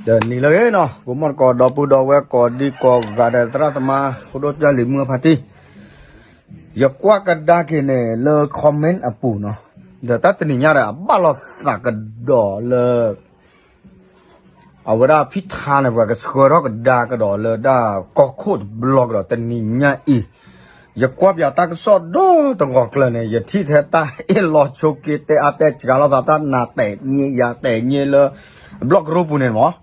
တနံၤလၢအဂ့ၤနီၤ ကိးမီၢ်တကိး ဒီပုၢ်ဒီဝဲၢ်ကိးဒံကိးဂၤဒီး သရၣ်သမါ ဖိဒိၣ်ကၢ်လံၤမုၢ်ဖါတံၢ်, ယကွၢ်ကဒါက့ၤန့ၣ်လၢ comment အပူၤနီၤ, ဒီးတၢ်တနံၤညါဒီး အဘၣ်လိာ်သးကဒီးလၢ အဝဲဒၣ်ဖံထါန့ၣ် ပှၤကဆှၢထီၣ်ကဒါကဒီးလၢဒၣ်ကီၢ်ခိၣ်တဘျီကဒီး တနံၤညါအံၤ, ယကွၢ်ပၠးတၢ်ကစီၣ်ဒီတဂီၤကျၢၤန့ၣ် ယထံၣ်ထဲတၢ်အ့ၣ်လိာ်ဆိးက့ တဲအါတဲစှၤလိာ်သး တၢ်နးတဲာ်ညါယၤတဲာ်ညါလၢ ဘျီၣ်ကရူၢ်ပူၤန့ၣ်မး,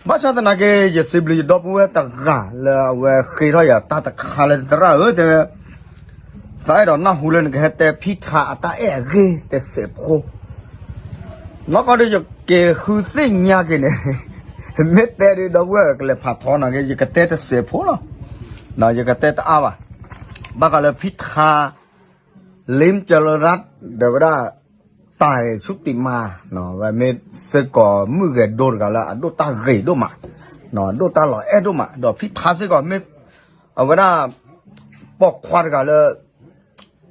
ဘၣ်ဆၣ်သနာ်က့ ယစံးဘျုးယဒီပုၢ်ဝဲၢ်တဂၤလၢအဝဲဃ့ထီၣ်ယၤတၢ်တခါလၢ သရၣ်ဧၢ တဲဝဲ သးအဲၣ်ဒိးနၢ်ဟူလၢနကဟဲတဲဖံထါအတၢ်အဲၣ်အဂ့ၢ်တစဲးဖိ, နီၢ်ကီၢ်ဒုးယက့ၤဃုသ့ၣ်ညါက့ၤန့ၣ်, မ့ၢ်တဲဒုးဒီပုၢ်ဝဲၢ်ကလဲၤဖးထီနာ်က့ ယကတဲတစဲးဖိလီၤ, ယကတဲတအါဘၣ်, ဘၣ်ဃးလၢဖံထါ လ့ကၠလရၣ် ဒီးဝဲဒၣ် တၢ်ဆူၣ်တံၢ်မါ, ဝဲမ့ၢ်စ့ၢ်ကီးမုၣ်ဂဲၤဒိတဂၤလၢအဒိၣ်တၢ်ဂ့ၤဒိၣ်မး, ဒိၣ်တၢ်လီၤအဲၣ်ဒိၣ်မး, ဒီးဖံထါစ့ၢ်ကီးမ့ၢ် အဝဲဒၣ် ပိာ်ခွါတဂၤလၢ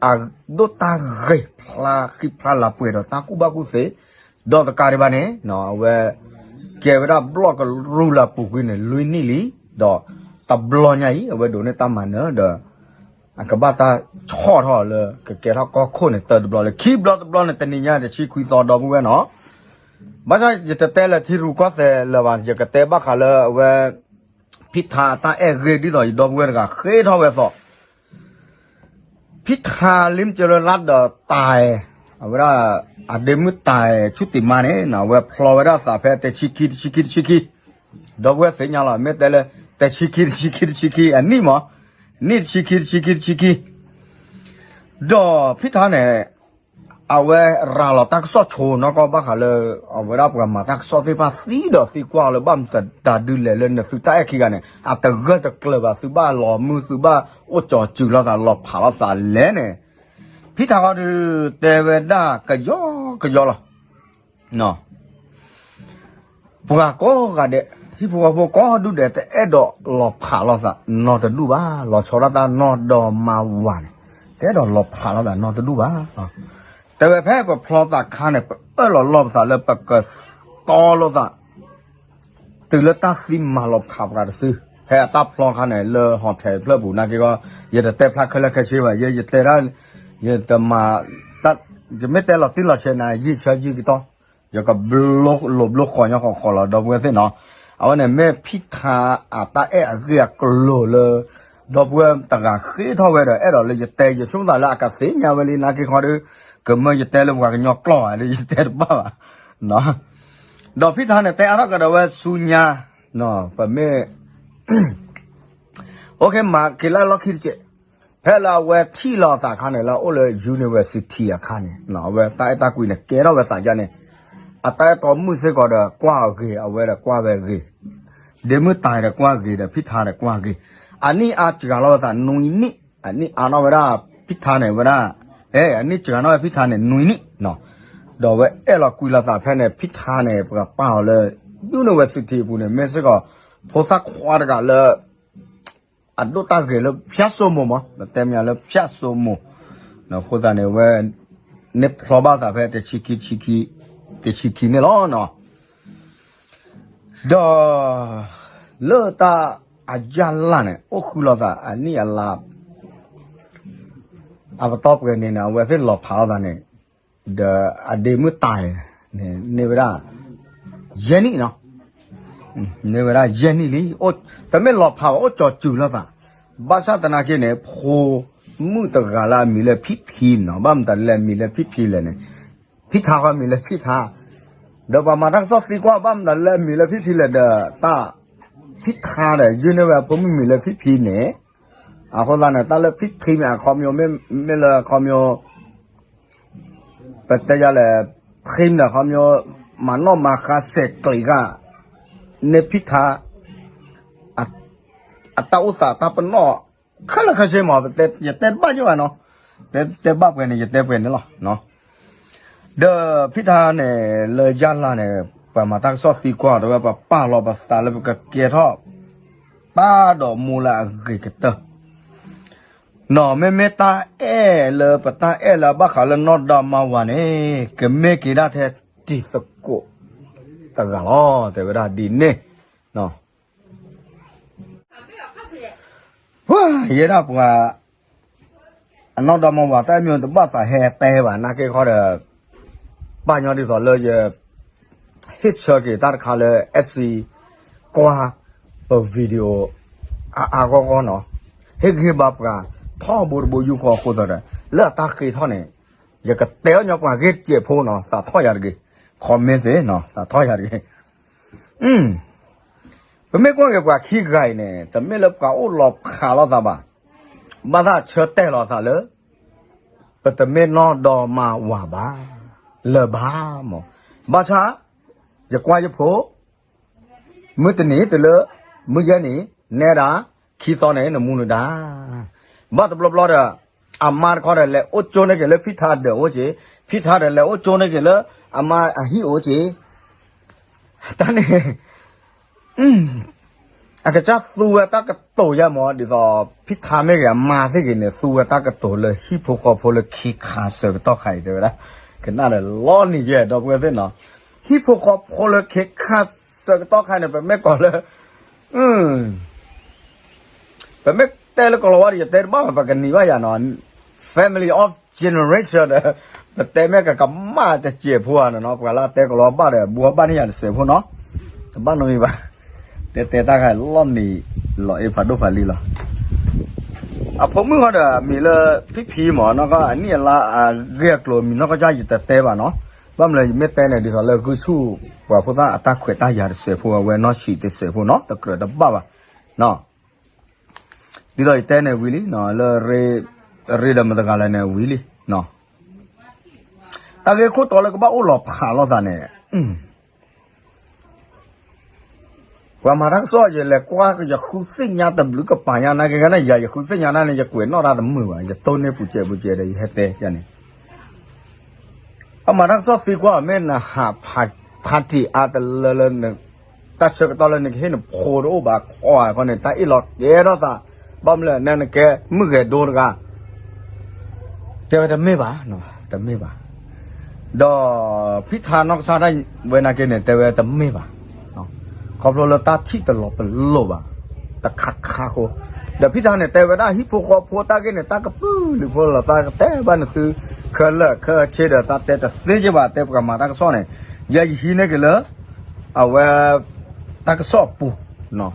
အဒိၣ်တၢ်ဂ့ၤဖျါဃံဖျါလၤပှဲၤဒီးတၢ်ကူၣ်ဘၣ်ကူၣ်သ့, ဒီးတကးဒံးဘၣ်န့ၣ် အဝဲ ကဲဝဲဒၣ်ဘျီၣ်ကရူၢ်လၢအပူၤကွံာ်န့ၣ် လွံၢ်နံၣ်လံ, ဒီးတဘျီညါအံၤ အဝဲဒိးန့ၢ်တၢ်မၤနၢၤဒီး အကဘၣ်တၢ်ဆီၣ်ထီၣ်လၢကကဲထီၣ်ကီၢ်ခိၣ်န့ၣ် တၢ်တဘျီလၢ ခံဘျီတဘျီန့ၣ် တနံၤညါတဆံခွံသီဒီပုၢ်ဝဲၢ်နီၤ, ဘၣ်ဆၣ်ယတတဲလၢထံရူၢ်ကီၢ်သဲးလၢၤဘၣ် ယကတဲဘၣ်ဃးလၢအဝဲ ဖံထါအတၢ်အဲၣ်ဂ့ၢ်ဒ်သိးယဒီပုၢ်ဝဲၢ်တဂၤဃ့ထီၣ်ဝဲအသိး ဖံထါလ့ကၠလရၣ်ဒီးတၢ်, အဝဲဒၣ် အဒ့မုၣ်တၢ်ဆူၣ်တံၢ်မါန့ၣ် အဝဲဖျီဝဲဒၣ်သးဖဲတဆံခံ တဆံခံ တဆံခံ, ဒီပုၢ်ဝဲၢ်သ့ၣ်ညါလီၤ မ့ၢ်တဲလၢ တဆံခံ တဆံခံ တဆံခံ အနံၣ်မး, နံၣ်တဆံခံ တဆံခံ တဆံခံ, ဒီးဖံထါန့ၣ် အဝဲရၤလီၤတၢ်ကစီၣ်ဆိနီၢ်ကီၢ်ဘၣ်ဃးလၢ အဝဲဒၣ်ပှၤမၤတၢ်ကစီၣ်သ့ၣ်တဖၣ်သံဒီးသံကွၢ်လၢဘၣ်မတၤဒုလဲၣ်လၢနသုတၢ်အဲၣ်ခံဂၤန့ၣ် အတဂၢၢ်တကျၢၤဘၣ် သုဘၣ်လီၤမုၢ် သုဘၣ်အိၣ်ကၠီၤစူၤလိာ်သး လီၤဖးလိာ်သးလဲၣ်န့ၣ်, ဖံထါဃီဒုးတဲဝဲဒၣ်ကယီကယီလီၤ. ပှၤကိးဂၤဒဲး ဟံၣ်ဖိဃီဖိကိးဒူၣ်ဒဲး တအဲၣ်ဒိးလီၤဖးလိာ်သး နီတဒူၣ်ဘၣ်, လီၤဆီဒၣ်တၢ်နီၢ်ဒီးမါဝၤန့ၣ် တအဲၣ်ဒိးလီၤဖးလိာ်သးနီတဒူၣ်ဘၣ်. တဲဝဲဖဲပဖျီသးခါန့ၣ် ပအၢၣ်လီၤလီၢ်ပသးလၢပကတီလိာ်သး တုၤလၢတၢ်သံမၤလီၤဖးပှၤတစု, ဖဲအတၢ်ဖျီခါန့ၣ် လၢ hotel ဖျၢၣ်ပူၤနာ်က့ဂီၢ် ယတတဲဖျါခဲလၢာ်ခဲဆ့ဘၣ်, ယ ယတဲဒၣ် ယတမၤ ယမ့ၢ်တဲလီၤတံၢ်လီၤဆဲးနၤ ယံာ်ဆၢယံာ်ကတီၢ်, ယကဘျိလိာ်ဘျိဃီၤညီဃီၤဃီၤလီၤ ဒီပုၢ်ဝဲၢ်သ့ၣ်နီၤ, အဝဲန့ၣ်မ့ၢ်ဖံထါအတၢ်အဲၣ်အဂ့ၢ်အကျိၤလၢ ဒီပုၢ်ဝဲၢ်တဂၤဃ့ထီၣ်ဝဲဒီး အဲၣ်ဒိးလၢယတဲ ယဆိကမိၣ်သးလၢအကသ့ၣ်ညါဝဲလံနာ်က့ခီဒုး ကမၢယတဲလၢပှၤကညီကျိာ်ဧါဒီး ယတဲတဘၣ်ဘၣ် ဒီးဖံထါန့ၣ်တဲအါထီၣ်ကဒီးဝဲဆူညါ, ပမ့ၢ် အိၣ်က့ၤမၤက့ၤလၢလီၢ်ခံတက့ၢ်, ဖဲလၢအဝဲထံၣ်လီၤအသးအခါန့ၣ် လၢအအိၣ်လၢ university အခါန့ၣ် အဝဲတၢ်အဲၣ်တၢ်ကွံန့ၣ် ကဲထီၣ်ဝဲသးဒ်န့ၣ်, အတၢ်အဲၣ်တီမုၣ်စ့ၢ်ကီးဒီးကွၢ်အဂ့ၤ အဝဲဒီးကွၢ်ဝဲအဂ့ၤ, ဒ့မုၣ်တၢ်ဒီးကွၢ်အဂ့ၤဒီးဖံထါဒီးကွၢ်အဂ့ၤ, အနံၣ်အါစှၤလီၤဝဲသးနွံနံၣ်, အနံၣ်အါထီၣ်ဝဲဒၣ်ဖံထါန့ၣ်ဝဲဒၣ်, အဲ အနံၣ်စှၤထီၣ်ဝဲဖံထါန့ၣ်နွံနံၣ်, ဒီးအဝဲအဲၣ်လီၤကွံလီၤသးဖဲန့ၣ် ဖံထါန့ၣ် ပှၤပာ်အီၤလၢ university အပူၤန့ၣ် မ့ၢ်စ့ၢ်ကီး ဖိသၣ်ခွါတဂၤလၢ အဒိၣ်တၢ်ဂ့ၤလၢဖၠၣ်စိမိၤမး ပတဲမ့ၢ်လၢဖၠၣ်စိမိၤ, အဃိသတးန့ၣ် အဝဲ န့ၢ်ဖျီဘၣ်သးဖဲတဆံခံ တဆံခံန့ၣ်လီၤ. ဒီး လၢတၢ်အယၢ်လၢ်န့ၣ် အိၣ်ဃုလိာ်သးအနံၣ်အလါ အပတီၢ်ပှဲၤန့ၣ်န့ၣ် အဝဲသ့ၣ်လီၤဖးလိာ်သးန့ၣ်, ဒီးအဒ့မုၣ်တၢ်န့ၣ် န့ၢ်ဝဲဒၣ် ယဲၢ်နံၣ်နီၤ, န့ၢ်ဝဲဒၣ်ယဲၢ်နံၣ်လံ, တမ့ၢ်လီၤဖးဘၣ် အိၣ်ကၠီၤစူၤလိာ်သး, ဘၣ်ဆၣ်သနာ်က့န့ၣ် ဖိမုၣ်တဂၤလၢအမံၤလၢဖံဖံန့ၣ်နီၤ, ဘၣ်မတၤလၢအမံၤလၢဖံဖံလဲၣ်န့ၣ်, ဖံထါဃီမံၤလၢဖံထါ, ဒီးပှၤမၤတၢ်ကစီၣ်သံကွၢ် ဘၣ်မတၤလၢအမံၤလၢဖံဖံလဲၣ်ဒီး တၢ် ဖံထါဒီး ယုၢ်န့ၢ်ဝဲအဖိမုၣ်မံၤလၢဖံဖံန့ၣ်, အဃိသတးန့ၣ် တၢ်လၢဖံဖံမ့ၢ်အခီပညီ မ့မ့ၢ်လၢအခီပညီ ပတဲယၤလဲၣ်, ဖံမ့ၢ်အခီပညီ မၤနီၣ်မၤဃါစဲးကျံးဂၤ န့ၢ်ဖံထါ အတၢ်အိၣ်သးတၢ်ပနီၣ် ခဲလၢာ်ခဲဆ့မး ယတဲတဘၣ်ယိၣ်ဘၣ်နီၤ, တဲဘၣ်ပှဲၤန့ၣ် ယတဲပှဲၤန့ၣ်လီၤ. ဒီးဖံထါန့ၣ် လၢယၢ်လၢ်န့ၣ် ပှၤမၤတၢ်ကစီၣ်သံကွၢ်တဲဝဲ ပပာ်လီၤပသးလၢပကကဲထီၣ် တၢ်ဒီးမိၢ်လၢအဂ့ၤကတၢၢ် နီၤ, မ့မ့ၢ်တၢ်အဲၣ်လၢပတၢ်အဲၣ်လၢအဘၣ်ဃးလၢနီၢ်ဒီမါဝၤန့ၣ် ကမ့ၢ်က့ၤဒၣ်ထဲတံၤသကိး တဂၤလီၤ တဲဝဲဒၣ်ဒ်န့ၣ်, ယဲဒၣ်ပှၤ အနီၢ်ဒီမါဝၤတၢ်အမံၤတဘၣ်သးဟဲတဲဘၣ် နာ်က့ခီဒီး ပာ်ညီဒ်သိးလၢယ ဟ့ၣ်ဆၢက့ၤတၢ်တခါလၢ FC ကွၢ်ပ video အါအါဂီၢ်ဂီၢ်နီၤ, ဟ့ၣ်ဂံၢ်ဟ့ၣ်ဘါပှၤထီဘိတဘိယူၢ်ဃီအဃိသတးဒီး လၢအတၢ်ဃ့ထီၣ်န့ၣ် ယကတဲအီၣ်ညီပှၤဂ့ၢ်တစဲးဖိနီၤ သးထီၣ်ယၤတဂ့ၤ, comment သ့ၣ်နီၤ သးထီၣ်ယၤတဂ့ၤ. ပမ့ၢ်ကွၢ်က့ၤပှၤခံဂၤအံၤန့ၣ် တမ့ၢ်လၢပှၤအိၣ်လီၤဖးလိာ်သးဘၣ်, ဘၣ်သးဆၢတဲာ်လီၤသးလၢ ပတမ့ၢ်နီၢ်ဒီမါဝၤဘၣ်, လၢၤဘၣ်မး, ဘၣ်ဆၣ် ယကွၢ်ယဖိ မုၢ်တနံၤတလၢ မုၢ်ယဲၢ်နံၤ နဲဒၣ် ခံသီန့ၣ် နမူနဒါ, ဘၣ်တဘျီဘျီဒီး အမါတခီဒီးလဲၤအိၣ်ကၠိန့ၢ်က့ၤလၢဖံထါဒၢးအိၣ်က့ၤ, ဖံထါဒီးလဲၤအိၣ်ကၠိန့ၢ်က့ၤလၢ အမါအဟံၣ်အိၣ်က့ၤ, တၢ်န့ၣ် အကစၢ်သူဝဲတၢ်ကတိၤယါမး ဒ်သိး ဖံထါမ့ၢ်ဂ့ၤ အမါသ့ၣ်ဂ့ၤန့ၣ် သူဝဲတၢ်ကတိၤလၢဟံၣ်ဖိဃီဖိလၢခ့ခါဆၢကတီၢ်ခါအံၤ တဲဝဲဒၣ်, ကနၣ်ဒီးလီၤနံၤယဲၢ် ဒီပုၢ်ဝဲၢ်သ့ၣ်နီၤ, ဟံၣ်ဖိဃီဖိလၢခ့ခါဆၢကတီၢ်ခါန့ၣ် ပမ့ၢ်ကိးလၢ ပမ့ၢ်တဲလၢကလီၤဝါဒီး ယတဲတဘၣ်ဘၣ် ပကနံၤဘၣ်ယၤနီၤ, family of generation ဒီး ပတဲမ့ၢ်ကကမၣ်တစဲးဖိဧါနီၤ, ပှၤလၢအတဲကလီၤဝါဘၣ်ဒီး ဘူးဘၣ်န့ၢ်ယၤတစဲးဖိနီၤ, တဘၣ်နီတမံၤဘၣ်, တဲတဲတၢ်ခါလီၤနံၤ လီၤအ့ၣ်ဖးဒိၣ်ဖးလံလီၤ. အဖိမုၣ်ဃီဒီးမံၤလၢ ဖံဖံမး နီၢ်ကီၢ်အနံၣ်အလါအဂ့ၢ်အကျိၤမံၤနီၢ်ကီၢ်ကၢ် ယတတဲဘၣ်နီၤ, ဘၣ်မနုၤလဲၣ် ယမ့ၢ်တဲန့ၣ် ဒ်သိးလၢဂုၢ်ဆူၣ် ပှၤဖိသၣ်အတၢ်ခွဲးတၢ်ယာ်တစဲးဖိ အဝဲနီၢ်ဆံးတစဲးဖိနီၤ တကြၢးတဘၣ်ဘၣ် ဒ်သိးယတဲန့ၣ်ဝံၤလံ လၢ ရ့ဒီးမတဂၤလဲၣ်န့ၣ်ဝံၤလံ, တၢ်ဂ့ၢ်ခိၣ်တီလၢကဘၣ်အိၣ်လီၤဖးလိာ်သးန့ၣ် ပှၤမၤတၢ်ကစီၣ် ယလဲၤကွၢ် ယဃုသ့ၣ်ညါတဘျုးကပၤညါ နာ်က့ဂၤန့ၣ် ယၤယဃုသ့ၣ်ညါန့ၣ် ယကွဲးနီၣ်တၢ်တမုာ်ဘၣ် ယတိၢ်န့ၢ်ပူၤစဲးပူၤစဲးဒီး ယဟဲတဲယၤန့ၣ် ပှၤမၤတၢ်ကစီၣ်သံကွၢ်အီၤ မ့ၢ်နဟး party အါတလၢလၢ တၢ်ဆၢကတီၢ်လၢနကဟ့ၣ်နဖိတအိၣ်ဘၣ် ခီခီန့ၣ် တၢ်အ့ၣ်လိာ်ကဲထီၣ်သး ဘၣ်မနုၤလဲၣ် နကဲမုၣ်ဂဲၤဒိတဂၤ တဲဝဲတမ့ၢ်ဘၣ်, တမ့ၢ်ဘၣ်, ဒီးဖံထါနီၢ်ကစၢ်ဒၣ်ဝဲန့ၣ်က့န့ၣ် တဲဝဲတမ့ၢ်ဘၣ်, ခီဖျိလၢတၢ်ထံၣ်တလီၤပလိာ်ဘၣ်, တခါခါဃိ, ဒီးဖံထါန့ၣ် တဲဝဲဒၣ်ဟံၣ်ဖိဃီဖိတၢ်ဂ့ၢ်န့ၣ် တၢ်ကပုာ်လုးဖိလီၤ သးကတဲဘၣ်နသု ခဲလၢာ်ခဲဆ့ဒီး သးတဲတသ့က့ဘၣ် တဲပှၤမၤတၢ်ကစီၣ်န့ၣ်, ယဲယဟံးန့ၢ်က့ၤလၢ အဝဲ တၢ်ကစီၣ်အပူၤ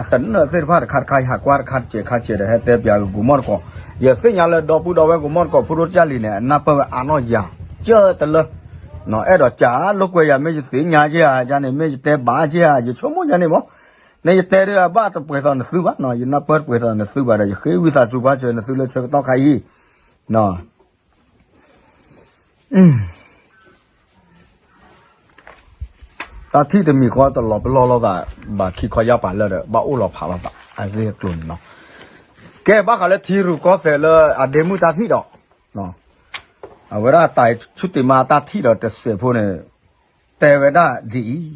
အသနၢၣ်သ့ၣ်တဖၣ်တခါတခါ ယဟးကွၢ်တခါတစဲးခါတစဲးဒီး ဟဲတဲပၠးက့ၤ ကိးမီၢ်တကိး, ယသ့ၣ်ညါလၢဒီပုၢ်ဒီဝဲၢ်ကိးမီၢ်တကိး ဖိဒိၣ်တၢ်လံၤန့ၣ် အနၢ်ပၢၢ်ဝဲအါနီၢ်ယၤ ကၢတလၢ, အဲၣ်ဒိးကးလိာ်ကွဲယၤ မ့ၢ်ယသ့ၣ်ညါက့ဧါ ယၤန့ၣ် မ့ၢ်ယတဲဘၣ်က့ဧါ ယဆိကမိၣ်ယၤန့ၣ်မး, န့ၣ်ယတဲဒ်အဘၣ်တပှဲၤသိးနသုဘၣ်နီၤ ယနၢ်ပၢၢ်တပှဲၤသိးနသုဘၣ်ဒီး ယဃ့ဝံသးစူၤပှၤစၢၤနသုလၢဆၢကတီၢ်ခါအံၤ တၢ်ထံၣ်တမံၤဃီတလီၤပလိာ်လိာ်သး ဘၣ်ခံခီယၢ်ပာ်လၢာ်ဒီး ဘၣ်အိၣ်လီၤဖးလိာ်သး အဂ့ၢ်အကျိၤန့ၣ်လီၤ. ကဲဘၣ်ဃးလၢထံရူၢ်ကီၢ်သဲးလၢအဒ့မုၣ်တၢ်ထံၣ်ဒီး အဝဲဒၣ်တၢ်ဆူၣ်တံၤမါတၢ်ထံၣ်ဒီးတစဲးဖိန့ၣ် တဲဝဲဒၣ်ဒ်အံၤ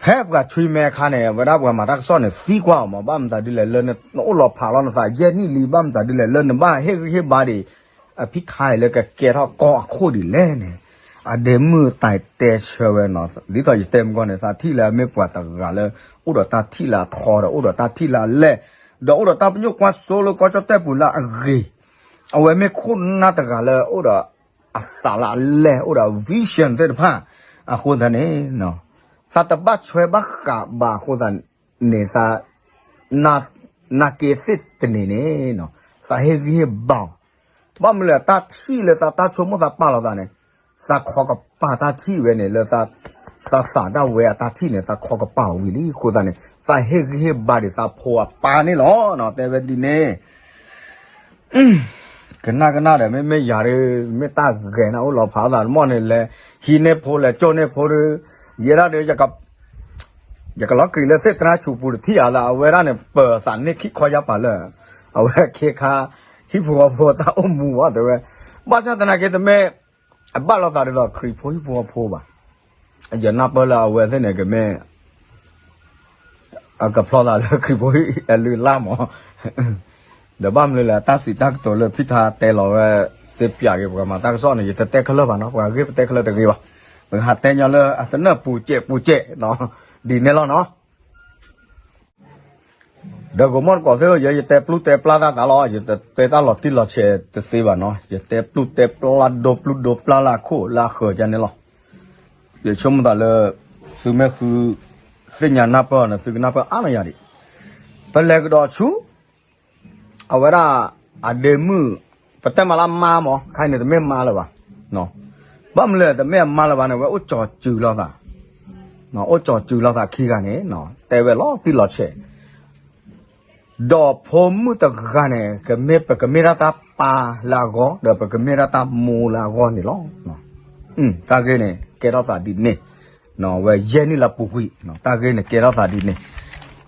ဖဲပှၤဆွံမဲအခါန့ၣ် အဝဲဒၣ်ပှၤမၤတၢ်ကစီၣ်န့ၣ် သံကွၢ်အီၤမး ဘၣ်မတၤဒ်လဲၣ်လၢနအိၣ်လီၤဖးလီၤနသးယဲၢ်နံၣ်လံ ဘၣ်မတၤဒ်လဲၣ် လၢနဘၣ်ဟ့ၣ်ဂံၢ်ဟ့ၣ်ဘါဒံး အဖံထါအံၤလၢကကဲထီၣ်ကီၢ်အခိၣ်ဒ်လဲၣ်န့ၣ် အဒ့မုၣ်တၢ်တဲဆၢဝဲနီၤ ဒ်သိးယတဲမုၢ်ဂီၢ်န့ၣ် သးထံၣ်လၢအမ့ၢ်ပှၤတဂၤလၢ အိၣ်ဒီးတၢ်ထံၣ်လၢအထီဒီး အိၣ်ဒီးတၢ်ထံၣ်လၢအလဲၢ် ဒီးအိၣ်ဒီးတၢ်ပညိၣ်ကွၢ်စိလၢကီၢ်ကၠီၣ်တဲၣ်ပူၤလၢအဂ့ၤ အဝဲမ့ၢ်ခိၣ်နၢ်တဂၤလၢအိၣ်ဒီး အသးလၢအလဲၢ် အိၣ်ဒီး vision သ့ၣ်တဖၣ် အဃိသတးန့ၣ် သးတဘၣ်ဆွဲဘၣ်ဃးဘၣ်အဃိသတးန့ၣ် သး နာ်က့သ့ၣ်တနံၤန့ၣ် သးဟ့ၣ်ဂံၢ်ဟ့ၣ်ဘါအီၤ ဘၣ်မနုၤလဲၣ် တၢ်ထံၣ်လၢသးတၢ်ဆိကမိၣ်သးပာ်လီၤသးန့ၣ် သးခီကပၤတၢ်ထံၣ်ဝဲန့ၣ် လၢသးသးဒၣ်ဝဲအတၢ်ထံၣ်န့ၣ် သးခီကပၤအီၤဝံၤလံအဃိသတးန့ၣ် သးဟ့ၣ်ဂံၢ်ဟ့ၣ်ဘါဒံးသးဖိအပၢ်န့ၣ်လီၤ တဲဝဲဒ်န့ၣ် ကနၣ်ကနၣ်ဒီး မ့မ့ၢ်ယၤဒ် မ့ၢ်တၢ်ဂဲၤန့ၣ် အိၣ်လီၤဖးသးတမီၢ်န့ၣ် လဲၤဟံးန့ၢ်ဖိ လဲၤကၠိန့ၢ်ဖိဒီး ယဲဒၣ်ဒီး ယကလီၤကြံၤလၢသ့ၣ်တြါဆူၣ်ပူၤတထံၣ်အသး အဝဲဒၣ်န့ၣ် ပၢၤသးန့ၢ်ခံခီယၢ်ပာ်လၢာ် အဝဲခ့ခါ ဟံၣ်ဖိဃီဖိတၢ်အိၣ်မူဘၣ်တဲဝဲ ဘၣ်ဆၣ်သနာ်က့တမ့ၢ် အဘၣ်လိာ်သးဒ်သိးခရံာ်ဖိဟံၣ်ဖိဃီဖိဘၣ် ယနၢ်ပၢၢ်လၢအဝဲသ့ၣ်န့ၣ် ကမ့ၢ် အကဖျီသးလၢခရံာ်ဖိအလုၢ်အလၢ်မး ဒီးဘၣ်မနုၤလဲၣ် တၢ်စံးတၢ်ကတိၤလၢဖံထါတဲလီၤဝဲ စ့ပၠးက့ၤပှၤမၤတၢ်ကစီၣ်န့ၣ် ယတတဲခဲလၢာ်ဘၣ်နီၤ ပှၤဂ့ၢ်ပတဲခဲလၢာ်တဂ့ၤဘၣ် ပကဟးတဲညီလၢအသနၢၣ်ပူၤစဲးပူၤစဲးနီၤ, ဒ်န့ၣ်လီၤနီၤ. ဒီးဂီၤမီၢ်တကိးသ့ၣ်ဧၢ, ယဲယတဲပျုၢ်တဲပျၢ်တၢ်သးလီၤ, ယတတဲတၢ်လီၤတံၢ်လီၤဆဲးတသ့ဘၣ်နီၤ, ယတဲပျုၢ်တဲပျၢ်ဒိပျုၢ်ဒိပျၢ်လၢအခိၣ်လၢအဃၢၤဒ်န့ၣ်လီၤ. ယဆိကမိၣ်သးလၢ သုမ့ၢ်ဃုသ့ၣ်ညါနၢ်ပၢၢ်န့ၣ် သုကနၢ်ပၢၢ်အါမးယၤဒံး, ပလဲၤကဒီးဆူ အဝဲဒၣ် အဒ့မုၣ်, ပတဲမးလၢအမါမး, ခဲအံၤန့ၣ် တမ့ၢ်မါလၢၤဘၣ်. ဘၣ်မနုၤလဲၣ် တမ့ၢ်အမါလၢၤဘၣ်န့ၣ် အဝဲအိၣ်ကၠီၤစုၤလိာ်သး, အိၣ်ကၠီၤစုၤလိာ်သးခံဂၤန့ၣ် တဲဝဲလီၤတံၢ်လီၤဆဲး, ဒီးဖိမုၣ်တဂၤန့ၣ် ကမ့ၢ်ပကမ့ၢ်ဒၣ်တၢ်ပၢ်လၢအဂီၢ် ဒီးပကမ့ၢ်ဒၣ်တၢ်မိၢ်လၢအဂီၢ်န့ၣ်လီၤ. တၢ်ဂ့ၢ်န့ၣ် ကဲထီၣ်သးဒ်န့ၣ်, ဝဲယဲၢ်နံၣ်လၢပူၤကွံာ် တၢ်ဂ့ၢ်န့ၣ်ကဲထီၣ်သးဒ်န့ၣ်,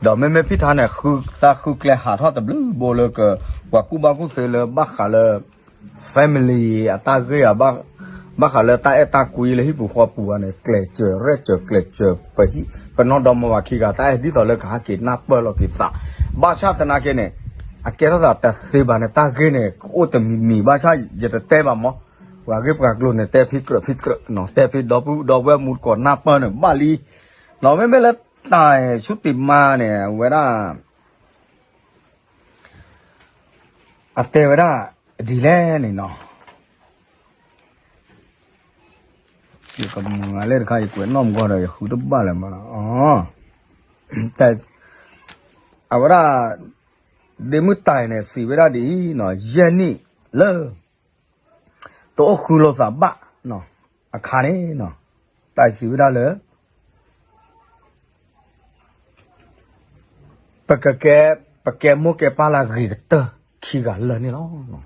ဒီးမ့မ့ၢ်ဖံထါန့ၣ် သးဃုကျဲဟးထီၣ်တဘျုးဘိလၢက ပှၤကူၣ်ဘၣ်ကူၣ်သ့လၢဘၣ်ဃးလၢ family အတၢ်ဂ့ၢ်ဧါ, ဘၣ်ဃးလၢတၢ်အဲၣ်တၢ်ကွံလၢဟံၣ်ပူၤဃီပူၤဧါန့ၣ် ကျဲးစၢးရဲၣ်စၢးကျဲးစၢးပဟံၣ် ပနီၢ်ဒီမါဝၤခံဂၤ တၢ်အဲၣ်ဒ်သိးလၢကဟးက့ၤနၢ်ပၢၢ်လိာ်က့ၤသး, ဘၣ်ဆၣ်သနာ်က့န့ၣ် အကဲထီၣ်သးတသ့ဘၣ်န့ၣ် တၢ်ဂ့ၢ်န့ၣ် ကအိၣ်တမံၤမံၤ ဘၣ်ဆၣ်ယတတဲဘၣ်မး, ပှၤဂ့ၢ်ပှၤကျိၤန့ၣ် တဲဖံးကြၢးဖံးကြၢး, တဲဖံးဒီပုၢ်ဒီဝဲၢ်မူတကိးနၢ်ပၢၢ်န့ၣ်ဘၣ်လံ, မ့မ့ၢ်လၢတၢ်ဆူၣ်တံၤမါန့ၣ် အဝဲဒၣ် အတဲဝဲဒၣ်ဒ်လဲၣ်န့ၣ်နီၤ, ယကမၤလၢတခါ ယကွဲးနီၣ်မကီၢ်ဒီး ယဃုတဘၣ်လၢၤမးနီၤ, အဝဲဒၣ် ဒ့မုၣ်တၢ်အံၤန့ၣ် စံးဝဲဒၣ်ဒ်အံၤနီၤ, ယဲၢ်နံၣ်လၢ တအိၣ်ဃုလိာ်သးဘၣ်အခါန့ၣ်, တၢ်အံၤစံးဝဲဒၣ်လၢ ပကကဲ, ပကဲမိၢ်ကဲပၢ်လၢအဂ့ၤကတၢၢ်ခံဂၤလၢာ်န့ၣ်လီၤ.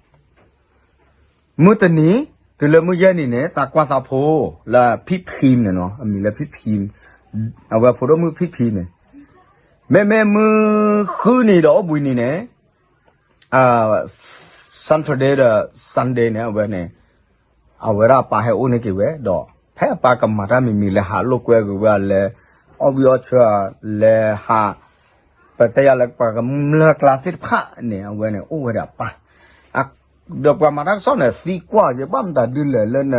မုၢ်တနံၤ, တုၤလၢမုၢ်ယဲၢ်နံၤန့ၣ် သးကွၢ်သးဖိလၢဖံဖံန့ၣ်နီၤ, အမံၤလၢဖံဖံ, အဝဲဖိဒိၣ်မုၣ်ဖံဖံန့ၣ်, မ့မ့ၢ်မုၢ်ဃုနံၤဒီးအိၣ်ဘှံးနံၤန့ၣ် Saturday ဒီး Sunday န့ၣ် အဝဲန့ၣ် အဝဲဒၣ်အပၢ်ဟဲအိၣ်န့ၢ်က့ၤဝဲဒီး ဖဲအပၢ်ကမၤတၢ်မံၤမံၤ လဲၤဟးလိာ်ကွဲက့ၤဝဲ လဲၤအီၣ်ဝံၣ်အီၣ်ဆၢ, လဲၤဟး, ပတဲယၤလၢပှၤကမျၢၢ်ကျါသ့ၣ်တဖၣ်န့ၣ် အဝဲန့ၣ်အိၣ်ဝဲဒီးအပၢ်, ဒီးပှၤမၤတၢ်ကစီၣ်န့ၣ် သံကွၢ်ယဘၣ်မတၤဒ်လဲၣ်လၢ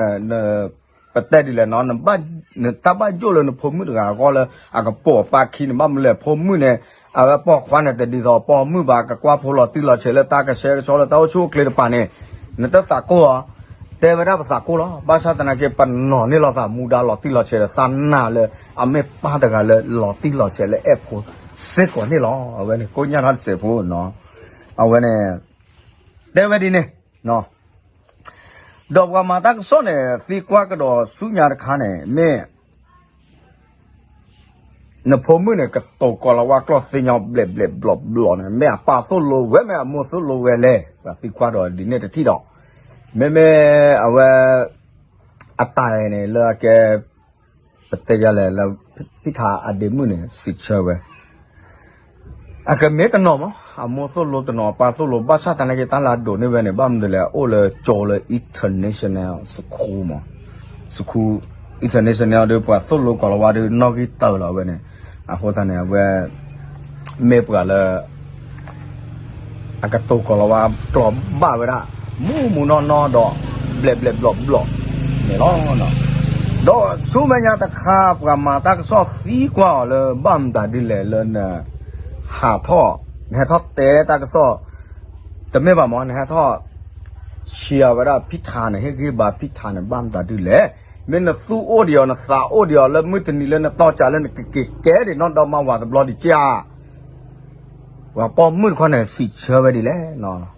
ပတဲဒ်လဲၣ်နီၤ, နတၢ်ဘၣ်ယိၣ်လၢနဖိမုၣ်တဂၤအဂီၢ်လၢအကပိာ်အပၢ်ခံန့ၣ် ဘၣ်မနုၤလဲၣ် ဖိမုၣ်န့ၣ် အဝဲပိာ်ခွါန့ၣ် တဒ်သိးပိာ်မုၣ်ဘၣ်, ကကွၢ်ဖိလီၤတံၢ်လီၤဆဲးလၢတၢ်ကဆှဲကဆှီလၢတၢ်အိၣ်ဆူၣ်အိၣ်ချ့တပၤန့ၣ်, နတသးကိၢ်ဧါ, တဲဝဲဒၣ်ပသးကိၢ်လီၤ, ဘၣ်ဆၣ်သနာ်က့ ပနီၤန့ၢ်လိာ်သးမူဒါလီၤတံၢ်လီၤဆဲးဒီး သးနာ်လၢအမ့ၢ်ပၢ်တဂၤလၢလီၤတံၢ်လီၤဆဲးလၢအဲၣ်ဖိစ့ၢ်ကီးန့ၣ်လီၤ. အဝဲန့ၣ်ကိးညါထီၣ်တစဲးဖိနီၤ, အဝဲန့ၣ် တဲဝဲဒ်န့ၣ် ဒီးပှၤမၤတၢ်ကစီၣ်န့ၣ် သံကွၢ်ကဒီးဆူညါတခါန့ၣ် မ့ၢ် နဖိမုၣ်န့ၣ် ကတိၤကီၤလၤဝါကျိာ်သ့ညီဘျဲးဘျဲးဘျီဘျီန့ၣ် မ့ၢ်အပၢ်သိၣ်လိဝဲ မ့ၢ်အမိၢ်သိၣ်လိဝဲလဲၣ်, ပှၤသံကွၢ်ဒီးဒ်န့ၣ်တထံၣ်ဒီး မ့မ့ၢ်အဝဲ အတၢ်အံၤန့ၣ် လၢအကဲ ပတဲယၤလဲၣ်လၢ ဖံထါအဒ့မုၣ်န့ၣ် စံးဆၢဝဲ အကမ့ၢ်တနီၤမး, အမိၢ်သိၣ်လိတနီၤ အပၢ်သိၣ်လိ ဘၣ်ဆၣ်သနာ်က့ တၢ်လၢအဒိးန့ၢ်ဝဲန့ၣ် ဘၣ်မနုၤလဲၣ် အိၣ်လၢကၠိလၢ international school မး, school international ဒီး ပှၤသိၣ်လိကီၤလၤဝါဒီး နီၣ်ဂံၢ်တၢလီၤဝဲန့ၣ်, အဃိသတးန့ၣ် အဝဲ မ့ၢ်ပှၤလၢ အကတိၤကီၤလၤဝါကျိာ်ဘၣ်ဝဲဒၣ် မူးမူးနီၢ်နီၢ်ဒီး ဘျဲးဘျဲးဘျီဘျီန့ၣ်လီၤ. ဒီးဆူမဲာ်ညါတခါ ပှၤမၤတၢ်ကစီၣ်သံကွၢ်အီၤလၢ ဘၣ်မတၤဒ်လဲၣ်လၢန ဟးထီၣ် နဟဲထီၣ်တဲတၢ်ကစီၣ် တမ့ၢ်ဘၣ်မး နဟဲထီၣ် ဆံးအဝဲဒၣ်ဖံထါန့ၣ် ဟ့ၣ်ဂံၢ်ဘါဖံထါန့ၣ် ဘၣ်မတၤဒ်လဲၣ်. မ့ၢ်နသူၣ်အိၣ်ဒံးအီၤ နသးအိၣ်ဒံးအီၤ လၢမုၢ်တနံၤလၢနတီၢ်ကးလၢနကက့ၤကဲဒံးနီၢ်ဒီမါဝၤတဘျီဒံးကၢ် ပှၤပိာ်မုၣ်တခီန့ၣ် စံးဆၢဝဲဒ်လဲၣ်.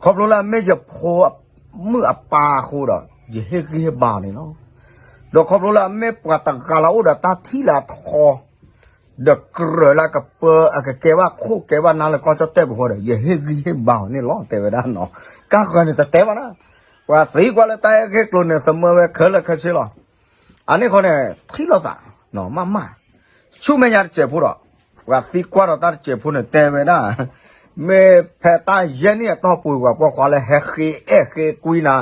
ခီဖျိလၢအမ့ၢ်ယဖိမုၣ်အပၢ်အဃိဒီး ယဟ့ၣ်ဂံၢ်ဟ့ၣ်ဘါအီၤန့ၣ်လီၤ. ဒီးခီဖျိလၢအမ့ၢ်ပှၤတဂၤလၢအအိၣ်ဒီးတၢ်ထံၣ်လၢအထီ ဒီးကြၢးလၢအကပၢ အကကဲဘၣ်ခိၣ်ကဲဘၣ်နါလၢကီၢ်ကၠီၣ်တဲၣ်ပူၤဃီဒီး ယဟ့ၣ်ဂံၢ်ဟ့ၣ်ဘါအီၤန့ၣ်လီၤ တဲဝဲဒၣ်နီၤ. ကါဃၢၤန့ၣ်တတဲဘၣ်နၤ, ပှၤသံကွၢ်လၢတၢ်အဲၣ်ဂ့ၢ်ကျိၤန့ၣ် သမၢဝဲခဲလၢာ်ခဲဆ့လီၤ. အန့ၣ်ဃီန့ၣ် ထံၣ်လိာ်သး မးမး ဆူမဲာ်ညါတစဲးဖိဒီး ပှၤသံကွၢ်ဒီးတၢ်တစဲးဖိန့ၣ် တဲဝဲဒၣ် မ့ၢ်ဖဲတၢ်ယဲၢ်နံၣ်အတီၢ်ပူၤ ပှၤပိာ်ခွါလၢဟဲဃ့အဲၣ်ဃ့ကွံနၤ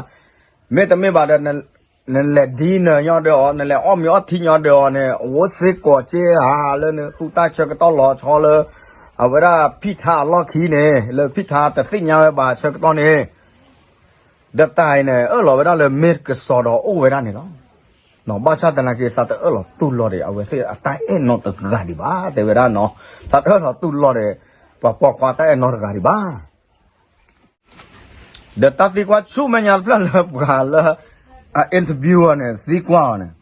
မ့တမ့ၢ်ဘၣ်ဒီး နလဲၤဒံနၢၤညီဒီးအီၤ နလဲၤအီၣ်မ့ၤအီထံညီဒီးအီၤန့ၣ် အဝဲစ့ၢ်ကီးက့ဧါလၢနသူၣ်တၢ်ဆၢကတီၢ်လီၤဆီလၢ အဝဲဒၣ်ဖံထါအလီၢ်ခံန့ၣ် လၢဖံထါတသ့ၣ်ညါဝဲဘၣ်ဆၢကတီၢ်န့ၣ် ဒီးတၢ်အံၤန့ၣ် အၢၣ်လီၤဝဲဒၣ်လၢမ့ၢ်ကစီၤဒီးအိၣ်ဝဲဒၣ်န့ၣ်လီၤ. ဘၣ်ဆၣ်သနာ်က့ သးတအၢၣ်လီၤတူၢ်လိာ်ဒီး အဝဲသ့ၣ်အတၢ်အဲၣ်နီတဂၤဒံးဘၣ် တဲဝဲဒၣ်နီၤ. သးတအၢၣ်လီၤတူၢ်လိာ်ဒီး ပှၤပိာ်ခွါတၢ်အဲၣ်နီတဂၤဒံးဘၣ်. ဒီးတၢ်သံကွၢ်ဆူမဲာ်ညါတဖျၢၣ်လၢပှၤလၢ အ interview အီၤန့ၣ် သံကွၢ်အီၤန့ၣ်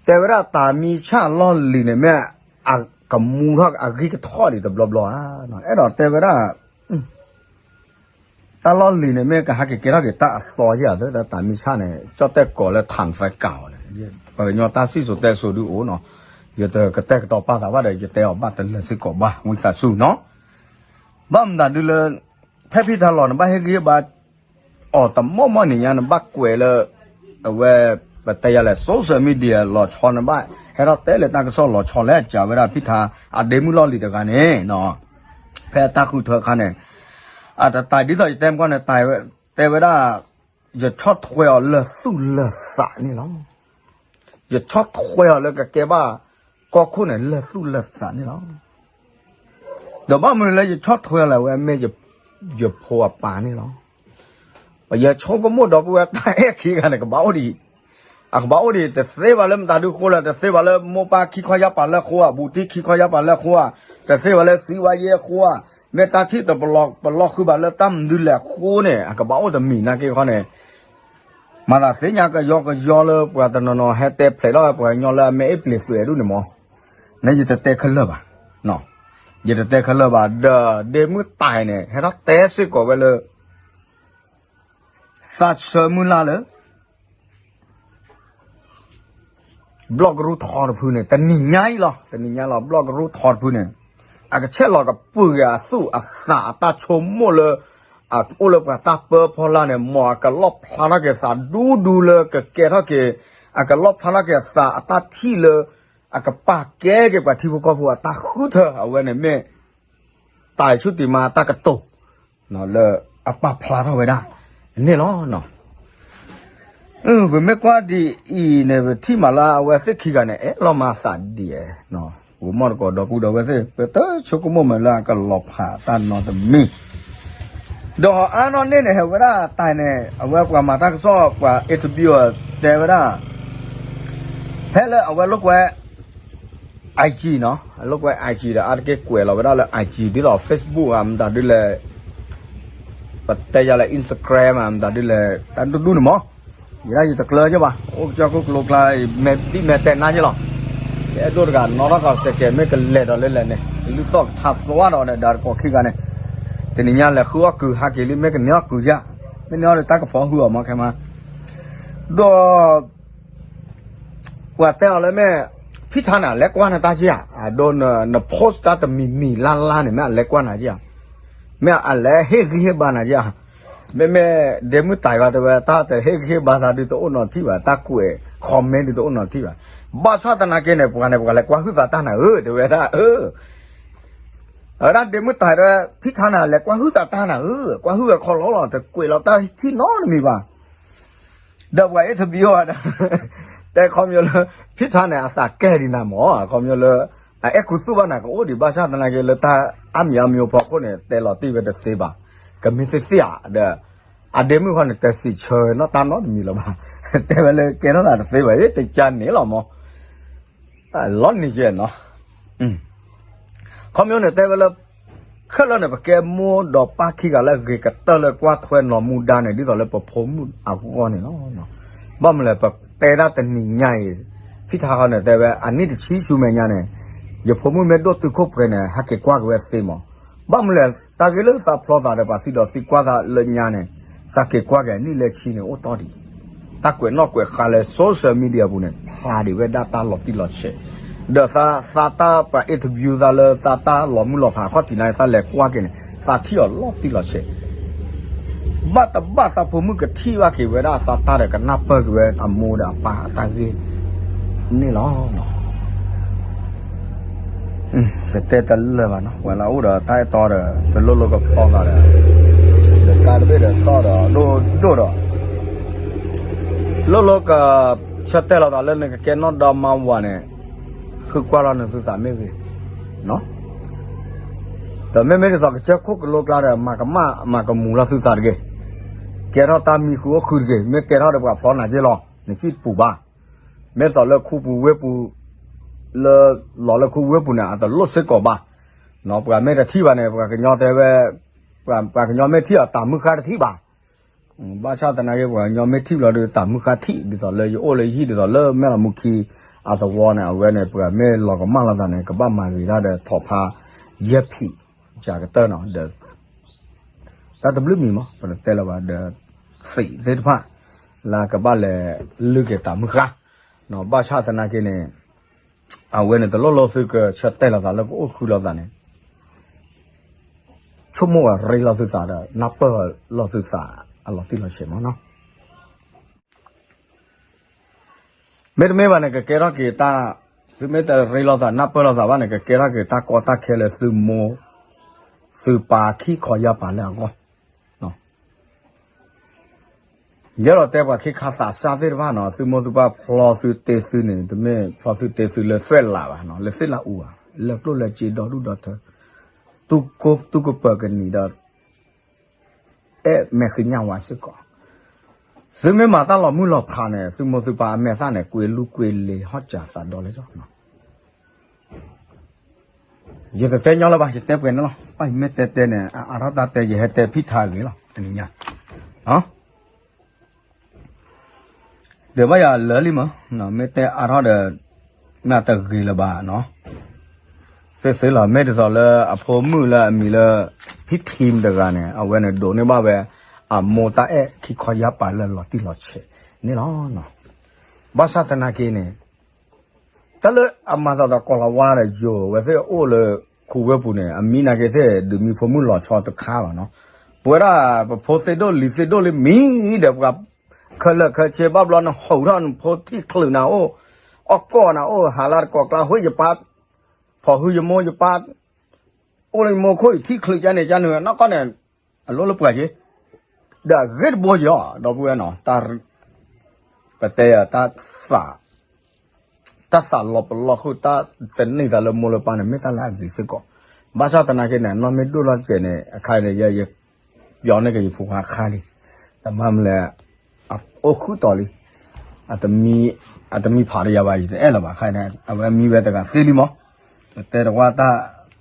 တဲဝဲဒၣ်တၢ်မံၤဆၣ်လီၢ်လံၤန့ၣ် မ့ၢ်အကမူထီၣ်အဂံၢ်ကထီၣ်ဒံးတဘျီဘျီဧါ. အဲၣ်ဒိးတဲဝဲဒၣ် တၢ်လီၢ်လံၤန့ၣ် မ့ၢ်ကဟဲက့ၤကဲထီၣ်က့ၤတၢ်အသီယဲၢ်ဧါ တၢ်မံၤဆၣ်န့ၣ် ကၠီၣ်တဲၣ်ကိးလၢ ထၣ်သဲကၣ် အီၤန့ၣ် ပှၤကညီတၢ်စံၣ်စိၤတဲစိၤဒုးအိၣ်နီၤ. ယတကတဲာ်ကတီၤပာ်သးဘၣ်ဒီး ယတဲအီၤဘၣ်တလၢာ်စ့ၢ်ကီးဘၣ် ဝံသးစူၤနီၤ. ဘၣ်မနုၤဒုးလၢ ဖဲဖံထါလီၤန့ၣ် ဘၣ်ဟ့ၣ်ဂံၢ်ဟ့ၣ်ဘါ အီၤတမီၢ်မီၢ်န့ၣ်ညါန့ၣ် ဘၣ်ကွဲးလၢ အဝဲ ပတဲယၤလဲၣ် social media လီၤဆီန့ၣ်ဘၣ် ဟဲထီၣ်တဲလၢတၢ်ကစီၣ်လီၤဆီလဲၣ် ကးဝဲဒၣ်ဖံထါ အဒ့မုၣ်လီၢ်လံၤတဂၤန့ၣ် ဖဲတၢ်ဃုထၢအခါန့ၣ် အတတၢ်ဒ်သိးယတဲမကီၢ်န့ၣ် တဲဝဲဒၣ် ယဆီၣ်ထွဲအီၤလၢသူၣ်လၢသးန့ၣ်လီၤ. ယဆီၣ်ထွဲအီၤလၢကကဲဘၣ်ကီၢ်ခိၣ်န့ၣ် လၢသူၣ်လၢသးန့ၣ်လီၤ. ဒီးဘၣ်မနုၤလၢယဆီၣ်ထွဲအီၤလဲၣ် အဝဲမ့ၢ်ယဖိအပၢ်န့ၣ်လီၤ. ပယဆိကမိၣ်ဒီပုၢ်ဝဲၢ်တၢ်အဲၣ်ခံဂၤန့ၣ် ကဘၣ်အိၣ်ဒံး အကဘၣ်အိၣ်ဒံး တသ့ဘၣ်လၢမတၤဒုဃိလၢ တသ့ဘၣ်လၢမိၢ်ပၢ်ခံခီယါပာ်လၢအဃိဧါ, ဘူၣ်တံၢ်ခံခီယါပာ်လၢအဃိဧါ, တသ့ဘၣ်လၢစံးဝါယဲအဃိဧါ, မ့ၢ်တၢ်ထံၣ်တပလီၢ်ဃုာ်ဘၣ်လၢတၢ်မနုၤလဲၣ်အဃိန့ၣ် အကဘၣ်အိၣ်တမံၤနာ်က့ခီန့ၣ် မၤသးသ့ၣ်ညါကယီကယီလၢပှၤတနီၤနီၤဟဲတဲဖျဲးထီၣ်ပှၤကညီလၢအမ့ၢ်အ့ၣ်ပျ့ၤသွဲးဒူၣ်န့ၣ်မး, န့ၣ်ယတတဲခဲလၢာ်ဘၣ်, ယတတဲခဲလၢာ်ဘၣ် ဒီးဒ့မုၣ်တၢ်န့ၣ် ဟဲထီၣ်တဲစ့ၢ်ကီးဝဲလၢ သးဆၢမုၢ်လၢ်လၢ ဘျီၣ်ကရူၢ်ထီတဖုန့ၣ် တနံၤညါအံၤလီၤ, တနံၤညါလီၤ ဘျီၣ်ကရူၢ်ထီတဖုန့ၣ် အကဆဲးလီၤကပုာ်က့ၤအသူၣ်အသးအတၢ်ဆိကမိၣ်လၢ အအိၣ်လၢပှၤတၢ်ပၢဖီလာ်န့ၣ် မ်အကလီၣ်ဖျါထီၣ်က့ၤသးဒူဒူလၢကကဲထီၣ်က့ၤ အကလီၣ်ဖျါထီၣ်က့ၤအသးအတၢ်ထံၣ်လၢ အကပာ်ကဲက့ၤပှၤထံဖိကီၢ်ဖိအတၢ်ဃုထၢအဝဲန့ၣ်မ့ၢ် တၢ်ဆူၣ်တံၤမၤတၢ်ကတိၤ လၢအပာ်ဖျါထီၣ်ဝဲဒၣ်န့ၣ်လီၤ. ပမ့ၢ်ကွၢ်ဒ်အံၤန့ၣ် ပထံၣ်မးလၢအဝဲသ့ၣ်ခံဂၤန့ၣ် အဲၣ်လီၤမၤအသးဒ်အံၤ, ဂီၤမီၢ်တကိးဒီပုၢ်ဒီဝဲၢ်သ့ၣ် ပတဆိကမိၣ်မးလၢအကလီၤဖးတၢ်နီတမံၤ, ဒီးအါနီၢ်န့ၣ်န့ၣ် ဟဲဝဲဒၣ်တၢ်န့ၣ် အဝဲပှၤမၤတၢ်ကစီၣ်ပှၤ interview တဲဝဲဒၣ် ဖဲလၢအဝဲလိာ်ကွဲ IG နီၤ, အလိာ်ကွဲ IG ဒီးအါတက့ၢ်ကွဲးလီၤဝဲဒၣ်လၢ IG ဒ်သိး Facebook ဧါ မတၤဒ်လဲၣ်, ပတဲယၤလၢ Instagram ဧါ မတၤဒ်လဲၣ် တၢ်ဒူဒူန့ၣ်မး, ယဲဒၣ်ယတကျၢၤက့ၤဘၣ် အိၣ်ကစၢၢ်ခိၣ်ကလိကျါ မဲာ်ဘံၣ်မဲာ်တဲာ်နါက့ၤလီၤ, ယအဲၣ်ဒိၣ်တဂၤနီၣ်ထီၣ်ကီးစဲးကဲး မ့ၢ်ကလဲၤဒီးလၢလဲၣ်န့ၣ် ကလုၢ်သီၣ်ကထါသွါဒီးဒီးတကိးခံဂၤန့ၣ်, တနံၤညါလဲၤဃုအီၣ်ကုၤဟးက့ၤလံ မ့ၢ်ကန့ၢ်အီၣ်ကုၤယါ, မ့ၢ်န့ၢ်အီၣ်ဒီးတၢ်ကဖီၣ်ဟုၣ်အီၤမးခဲမး, ဒီး ပှၤတဲအီၤလၢမ့ၢ် ဖံထါန့ၣ် အလဲၤကွၢ်နၤတၢ်က့ဧါ, အဒိ န post တၢ်တမံၤမံၤလါလါန့ၣ် မ့ၢ်အလဲၤကွၢ်နၤက့ဧါ, မ့ၢ်အလဲၤဟ့ၣ်ဂံၢ်ဟ့ၣ်ဘါနၤက့ဧါ, မ့မ့ၢ်ဒ့မုၣ်တၢ်ဂၤတဲဝဲ တၢ်တဟ့ၣ်ဂံၢ်ဟ့ၣ်ဘါသးဒုးတအိၣ်နီတထံၣ်ဘၣ်, တၢ်ကွဲး comment ဒုးတအိၣ်နီတထံၣ်ဘၣ်, ဘၣ်ဆၣ်သနာ်က့န့ၣ် ပှၤန့ၣ် ပှၤလဲၤကွၢ်ဟုၣ်သးတၢ်နၤဧၢ တဲဝဲဒၣ်, အဝဲဒၣ်ဒ့မုၣ်တၢ်တဲ ဖံထါန့ၣ် လဲၤကွၢ်ဟုၣ်သးတၢ်နၤဧၢ, ကွၢ်ဟုၣ်ဝဲခီလီၤလီၤ တကွဲးလီၤတၢ်ထံၣ်နီတမံၤဘၣ် ဒီးပှၤ interview အီၤဒီး တဲခီပညီလၢ ဖံထါန့ၣ် အသးကဲဒံးနၤမး, ခီပညီလၢ အအဲၣ်ကူသူၣ်ဘၣ်နၤကအိၣ်ဒံး ဘၣ်ဆၣ်သနာ်က့လၢတၢ်အါမံၤအါမံၤအဖီခိၣ်န့ၣ် တဲလီၤတံၢ်ဝဲတသ့ဘၣ်, ကမ့ၢ်သ့ၣ်သ့ၣ်ဧါဒီး အဒ့မုၣ်ခီန့ၣ် တစံးဆၢဝဲနီၢ်တၢ်နီတမံၤလၢၤဘၣ်, တဲဝဲလၢကဲထီၣ်သးတသ့ဘၣ် တကါန့ၣ်လီၤမး လီၤနံၤကဲနီၤ, ခီပညီန့ၣ် တဲဝဲလၢ ခဲလၢာ်န့ၣ် ပကဲမိၢ်ဒီးပၢ်ခံဂၤလၢအဂ့ၤကတၢၢ်လၢကွၢ်ထွဲနီၢ်မူဒါန့ၣ် ဒ်သိးလၢပဖိမုၣ်အဂီၢ်န့ၣ်လီၤ. ဘၣ်မနုၤလဲၣ် ပတဲဒၣ်တနံၤညါအံၤ ဖံထါခီန့ၣ် တဲဝဲ အနံၣ်တဆံဆူမဲာ်ညါန့ၣ် ယဖိမုၣ်မ့ၢ်ဒိၣ်တုာ်ခိၣ်ပှဲၤန့ၣ် ဟဲက့ၤကွၢ်က့ၤဝဲသ့မး. ဘၣ်မနုၤလဲၣ် တၢ်ဂ့ၢ်လၢသးဖျီသးဒီးပှၤသံဒီးသံကွၢ်သးလၢညါန့ၣ် သးက့ၤကွၢ်က့ၤအနံၣ်လၢဆံန့ၣ် အိၣ်တီၢ်ဒံး တၢ်ကွဲးနီၣ်ကွဲးဃါလၢ social media ပူၤန့ၣ် ဖျါဒံးဝဲဒၣ်တၢ်လီၤတံၢ်လီၤဆဲး, ဒီးသးသးတၢ်ပှၤ interview သးလၢသးတၢ်လီၤမုၢ်လီၤဖးအခီၣ်ထံးန့ၣ် သးလဲၤကွၢ်က့ၤန့ၣ် သးထံၣ်အီၤလီၤတံၢ်လီၤဆဲး, ဘၣ်တဘၣ်သးဖိမုၣ်ကထံၣ်ဘၣ်က့ၤဝဲဒၣ်သးတၢ်ဒီး ကနၢ်ပၢၢ်က့ၤဝဲအမိၢ်ဒီးအပၢ်အတၢ်ဂ့ၢ်န့ၣ်လီၤ. ကတဲတလၢာ်ဘၣ်နီၤ ပှၤလၢအအိၣ်ဒီးတၢ်အဲၣ်တီဒီး တလိၣ်လိၣ်ကဖီသးဒီး ဒီးကါတဘ့ၣ်ဒီးသီၣ်ဒီးဒိၣ်ဒိၣ်ဒီး လိၣ်လိၣ်ကဆၢတဲာ်လီၤသးလၢနကကဲနီၢ်ဒီမါဝၤန့ၣ် ဃုကွၢ်လီၤနသုသးမ့ၢ်ဂ့ၤ, ဒီးမ့မ့ၢ်ဒ်သိးကစၢၢ်ခိၣ်ကလိကျါဒီး မၤကမၣ်မၤကမူၤလီၤသုသးတဂ့ၤ, ကဲထီၣ်တၢ်မံဃုာ်အိၣ်ဃုာ်တဂ့ၤ, မ့ၢ်ကဲထီၣ်ဒီးပှၤဖျီနၤက့လီၤ. နစံၣ်တပူၤဘၣ်. မ့ၢ်သိးလၢခူပူၤဝ့ၢ်ပူၤ, လၢ လီၤလၢခူဝ့ၢ်ပူၤန့ၣ် အတလိၣ်စ့ၢ်ကီးဘၣ်. ပှၤမ့ၢ်တထံၣ်ဘၣ်န့ၣ် ပှၤကညီတဲဝဲ, ပှၤကညီမ့ၢ်ထံၣ်အီၤတၢ်မုၢ်ဃါတထံၣ်ဘၣ်. ဘၣ်ဆၣ်သနာ်က့ ပှၤကညီမ့ၢ်ထံၣ်ဘျီဒီးတၢ်မုၢ်ဃါထံၣ် ဒ်သိးလၢယအိၣ်လၢယဟံၣ်ဒ်သိးလၢမဲၢ်လီၤမူခံအသဝီန့ၣ် အဝဲန့ၣ် ပှၤမ့ၢ်လီၤကမၣ်လိာ်သးန့ၣ် ကဘၣ်မၤဂ့ၤတၢ်ဒီးထိးဖး ယဲၢ်ဖံး ကကတၢၢ်နီၤ ဒီး တၢ်တဘျုးမံၤမး ပတတဲလၢၤဘၣ်ဒီး သံးသ့ၣ်တဖၣ် လၢကဘၣ်လဲၤလုၢ်က့ၤတၢ်မုၢ်ဃါ, ဘၣ်ဆၣ်သနာ်က့န့ၣ် အဝဲန့ၣ်တလိၣ်လိာ်သုကဆၢတဲာ်လိာ်သးလၢကအိၣ်ဃုာ်လိာ်သးန့ၣ် ဆိကမိၣ်အရ့လိာ်သုသးဒီး နၢ်ပၢၢ်လိာ်သုသးအလီၤတံၢ်လီၤဆဲးမးနီၤ. မ့တမ့ၢ်ဘၣ်န့ၣ် ကကဲထီၣ်က့ၤတၢ်, သုမ့ၢ်တရ့လိာ်သးနၢ်ပၢၢ်လိာ်သးဘၣ်န့ၣ် ကကဲထီၣ်က့ၤတၢ်ကီတၢ်ခဲလၢသုမိၢ်သုပၢ်ခံခီယါပာ်လၢအဂီၢ်. ယဲဒီးတဲပှၤခ့ခါသးစၢ်သ့ၣ်တဖၣ်နီၤ သုမိၢ်သုပၢ်ဖျီသုတ့သုန့ၣ် တမ့ၢ်ဖျီသုတ့သုလၢသွဲၣ်လးဘၣ်နီၤ လၢသ့ၣ်လးအူဘၣ် လၢကျိၣ်လၢစ့ဒီဒူၣ်ဒီထၢ တူၢ်ကပၢၤကနံၤဒီး အဲၣ်မဲာ်ဃ့ညၣ်ဝါစ့ၢ်ကီး, သုမ့ၢ်မၤတၢ်လီၤမုၢ်လီၤဖးန့ၣ် သုမိၢ်သုပၢ်အမဲာ်သၣ်န့ၣ် ကွ့လူကွ့လ့ၤဟီၣ်စၢၤသးဒီလၢယီၤ. ယတတဲညီလၢၤဘၣ် ယတဲပှဲၤန့ၣ်လီၤ. ဘၣ်ယမ့ၢ်တဲတဲန့ၣ် အအါထီၣ်တၢ်တဲ ယဟဲတဲဖံထါဂ့ၤလီၤ တနံၤညါ ဒီးဘၣ်ယၤလၢာ်လံမး, မ့ၢ်တဲအါထီၣ်ဒီး မ့ၢ်တဂ့ၤလၢၤဘၣ်နီၤ. သ့သ့လီၤ မ့ၢ်ဒ်သိးလၢအဖိမုၣ်လၢအမံၤလၢ ဖံထံမတဂၤန့ၣ် အဝဲန့ၣ်ဒိးန့ၢ်ဘၣ်ဝဲ အမိၢ်တၢ်အဲၣ်ခံခီယါပာ်လၢလီၤတံၢ်လီၤဆဲးန့ၣ်လီၤ. ဘၣ်ဆၣ်သနာ်က့န့ၣ် တၢ်လၢအမၤသးသကိးလီၤဝါဒီးယိၤ အဝဲသ့ၣ်အိၣ်လၢ ခူဝ့ၢ်ပူၤန့ၣ် အမံနာ်က့သ့ၣ် ဒုးမံဖိမုၣ်လီၤဆီတခါဘၣ်နီၤ. ပဝဲဒၣ် ပဖိသ့ၣ်ဒိၣ်လံၤသ့ၣ်ဒိၣ်လံမံဒီး ပှၤခဲလၢာ်ခဲဆ့ဘၣ်ဘျီနဟီၣ်ထီၣ်နဖိထံၣ်ချုးနၤအိၣ်, အီၣ်ကီၢ်နၤအိၣ် ဟးလၢတကိးကျါ ဟ့ၣ်ယပၢ် ဖီၣ်ဟုယမိၢ်ယပၢ် အိၣ်လၢယမိၢ်ခိၣ်အံၤထံၣ်ချုးကန့ၣ်ကန့ၣ် နီၢ်ကီၢ်န့ၣ် အလိၣ်လၢပှၤက့ၤ ဒီးအဂ့ၢ်တဘိယီၤ ဒီပုၢ်ဝဲၢ်နီၤ တၢ် ပတဲယၤ တၢ်သး တၢ်သးလီၤပလီၢ်ဃုာ် တၢ်သန့ၤသးလၢမိၢ်လၢပၢ်န့ၣ် မ့ၢ်တၢ်လၢအဂ့ၤစ့ၢ်ကီး, ဘၣ်ဆၣ်သနာ်က့န့ၣ် နီၢ်မ့ၢ်ဒိၣ်လီၤစဲးန့ၣ် အခါန့ၣ် ယ ယပျီန့ၢ်က့ၤယဖိခွါခါလံ, တမၤမလဲၣ် အအိၣ်ဃုာ်တီၤလံ, အတမံဖးတယၤဘၣ် ယတအဲၣ်လၢၤဘၣ် အခါန့ၣ် အဝဲမံဝဲတဂၤသ့လံမး, ပတဲတဝၢ်တၢ်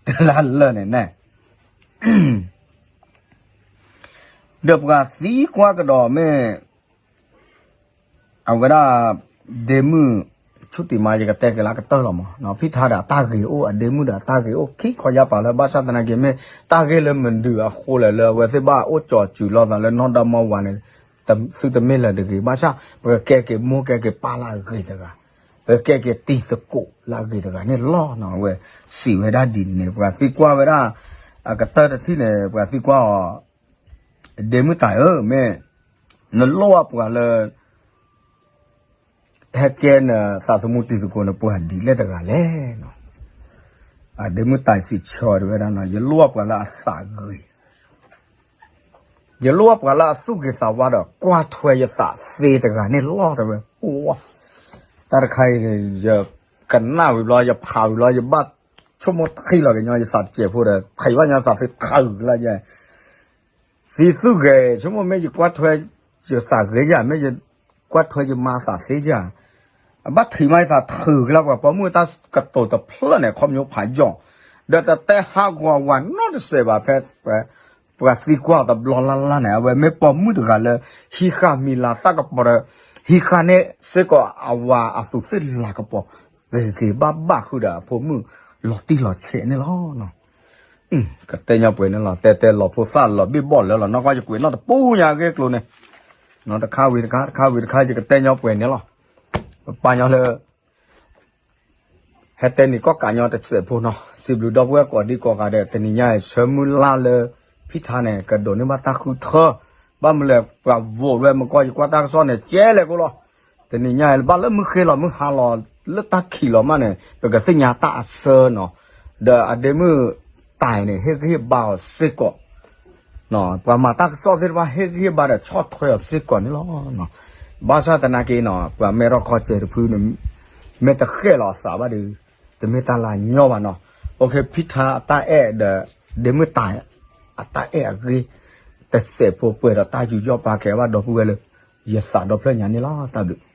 တဲလၢလၢာ်န့ၣ်န့ၣ် ဒီးပှၤသံကွၢ်ကဒီးမ့ၢ် အဝဲဒၣ် ဒ့မုၣ် ဆူၣ်တံၤမါ ယကတဲက့ၤလၢအကတၢၢ်လီၤမး, ဖံထါဒီးအတၢ်ဂ့ၤအိၣ် အဒ့မုၣ်ဒီးအတၢ်ဂ့ၤအိၣ် ခံခီယါပာ်လၢ ဘၣ်ဆၣ်သနာ်က့မ့ၢ် တၢ်ဂ့ၢ်လၢမနုၤအဃိလဲၣ် လၢအဝဲသ့ၣ်ဘၣ်အိၣ်ကၠီၤစူၤလိာ်သးလၢနီၢ်ဒီမါဝၤန့ၣ် သုတမ့ၢ်လၢၤတဂ့ၤ ဘၣ်ဆၣ် ပကကဲက့ၤမိၢ်ကဲက့ၤပၢ်လၢအဂ့ၤတဂၤ, ပကကဲက့ၤတံၤသကိးလၢအဂ့ၤတဂၤန့ၣ်လီၤ. အဝဲစံးဝဲဒၣ်ဒ်န့ၣ် ပှၤသံကွၢ်ဝဲဒၣ် အကတၢၢ်တထံၣ်န့ၣ် ပှၤသံကွၢ်အီၤ ဒ့မုၣ်တၢ်ဧၢ မ့ၢ် နလိၣ်အပှၤလၢ ဟဲကဲနသးသမူတံၤသကိးန့ၣ် ပှၤဒ်လဲၣ်တဂၤလဲၣ်. အဒ့မုၣ်တၢ်စံးဆၢတဝဲဒၣ်နီၤ ယလိၣ်အပှၤလၢအသးဂ့ၤ, ယလိၣ်အပှၤလၢအသူၣ်ဂ့ၤသးဝါဒီး ကွၢ်ထွဲယသးသ့တဂၤန့ၣ်လီၤတဝဲ, တၢ်တခါအံၤ ယကနၣ်ဝံၤဘျီ ယဖးဝံၤဘျီ ယဘၣ်ဆိကမိၣ်ထံၣ်လီၤကညီ ယသးတစဲးဖိဒီး ထံၣ်ဘၣ်ညီသးသ့ထၢလၢ သံသူၣ်ဂဲၤ ဆိကမိၣ်မ့ၢ်ယကွၢ်ထွဲ ယသးဂ့ၤယၤ မ့ၢ်ယကွၢ်ထွဲယမါသးသ့ယၤ, အဘၣ်ထံၣ်မးယသးထုးကလၢပှၤပိာ်မုၣ်တၢ်ကတိၤတဖျၢၣ်န့ၣ် ခီဖျိဖးယီၤ, ဒီးတတဲဟးဂီၤဝၤနီတစဲးဘၣ်ဖဲ ပှၤသံကွၢ်အီၤတဘျီလၢ်လၢ်န့ၣ် အဝဲမ့ၢ်ပိာ်မုၣ်တဂၤလၢ ဟံးဃာ်မံၤလၤတၢ်ကပီၤဒီး ဟံးဃာ်န့ၢ်စ့ၢ်ကီးအဝၤအသူးသ့ၣ်လၤကပီၤ ဂ့ၤဂ့ၤဘၣ်ဘၣ်ဃုာ်ဒီးအဖိမုၣ်လီၤတံၢ်လီၤဆဲးန့ၣ်လီၤ. ကတဲညီပှဲၤန့ၣ်လီၤ. တဲတဲလီၤဖိသၣ်လီၤဘ့ၣ်ဘီၣ်လၢလီၤ နီၢ်ကီၢ်ယကွဲးနီၣ်တပူၤညါအဂ့ၢ်အကျိၤန့ၣ် တခါဝံၤတခါ တခါဝံၤတခါ ယကတဲညီပှဲၤန့ၣ်လီၤ. ပပာ်ညီလၢ ဟဲတဲန့ၣ်ကီၢ်ကးညီတစဲးဖိနီၤ စံးဘျုးဒီပုၢ်ဝဲၢ်ကိးဒံကိးဂၤဒဲး တနံၤညါအံၤ ဆၢမုၢ်လၢ်လၢ ဖံထါန့ၣ် ကဒိးန့ၢ်ဘၣ်တၢ်ဃုထၢ ဘၣ်မနုၤလဲၣ် ပှၤ vote ဝဲမ့ၢ်ကီၢ်ယကွၢ်တၢ်ကစီၣ်န့ၣ် ကဲလဲၣ်ကိလီၤ. တနံၤညါအံၤ ဘၣ်လၢမုၢ်ဃ့လီၤမုၢ်ဟါလီၤ လၢတၢ်ခံးလီၤမးန့ၣ် ပကသ့ၣ်ညါတၢ်အဆၢနီၤ ဒီးအဒ့မုၣ်တၢ်အံၤန့ၣ် ဟ့ၣ်ဂံၢ်ဟ့ၣ်ဘါအီၤစ့ၢ်ကီး ပှၤမၤတၢ်ကစီၣ်သ့ၣ်တဖၣ် ဟ့ၣ်ဂံၢ်ဟ့ၣ်ဘါဒီးဆီၣ်ထွဲအီၤစ့ၢ်ကီးန့ၣ်လီၤ. ဘၣ်ဆၣ်သနာ်က့နီၤ ပှၤမဲထီၣ်ခီစဲးတဖုန့ၣ် မ့ၢ်တဃဲၣ်လီၤအသးဘၣ်ဒီး တမ့ၢ်တၢ်လၢအညီဘၣ်နီၤ. အိၣ်ခ့ ဖံထါအတၢ်အဲၣ်ဒီး ဒ့မုၣ်တၢ်အတၢ်အဲၣ်အဂ့ၢ် တစဲးဖိပှဲၤဒီးတၢ်ယူးယီၣ်ပာ်ကဲဘၣ်ဒီပုၢ်ဝဲၢ်လၢ ယသးဒီဖျၢၣ်ညါန့ၣ်လီၤ. တၢ်ဘျုး